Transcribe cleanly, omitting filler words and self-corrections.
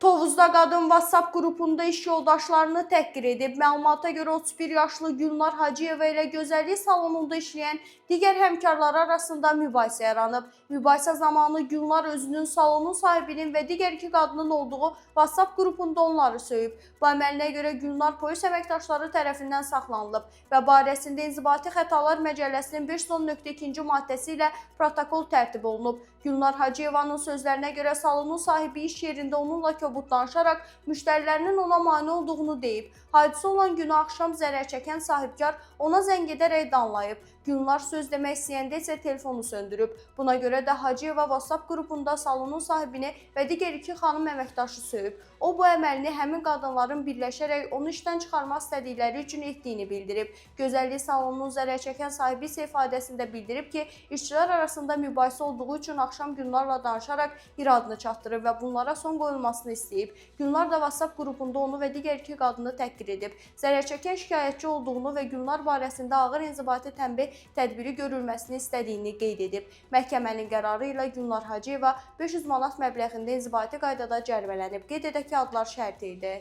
Tovuzda qadın WhatsApp qrupunda iş yoldaşlarını təhqir edib. Məlumata görə 31 yaşlı Gülnar Hacıyeva ilə gözəllik salonunda işləyən digər həmkarları arasında mübahisə yaranıb. Mübahisə zamanı Gülnar özünün salonun sahibinin və digər iki qadının olduğu WhatsApp qrupunda onları söyüb. Bu əməlinə görə Gülnar polis əməkdaşları tərəfindən saxlanılıb və barəsində İnzibati Xətalar Məcəlləsinin 5.2-ci maddəsi ilə protokol tərtib olunub. Gülnar Hacıyevanın sözlərinə görə salonun sahibi iş yerində onunla kobud danışaraq müştərilərinin ona mane olduğunu deyib. Hadisə olan günü axşam zərər çəkən sahibkar ona zəng edərək danlayıb. Gülnar söz demək istəyəndə isə telefonu söndürüb. Buna görə də Hacıyeva WhatsApp qrupunda salonun sahibini və digər iki xanım əməkdaşı söyüb. O bu əməlini həmin qadınların birləşərək onu işdən çıxarmaq istədikləri üçün etdiyini bildirib. Gözəllik salonunun zərər çəkən sahibi isə ifadəsində bildirib ki, işçilər arasında mübahisə olduğu üçün axşam Gülnarla danışaraq iradını çatdırıb və bunlara son qoyulmasını istəyib. Gülnar da WhatsApp qrupunda onu və digər iki qadını təhqir edib. Zərər çəkən şikayətçi olduğunu və Gülnar barəsində ağır inzibati tənbih tədbiri görülməsini istədiyini qeyd edib. Məhkəmənin qərarı ilə Gülnar Hacıyeva 500 manat məbləğində inzibati qaydada cərimələnib. Qeyd edək ki, adlar şərti idi.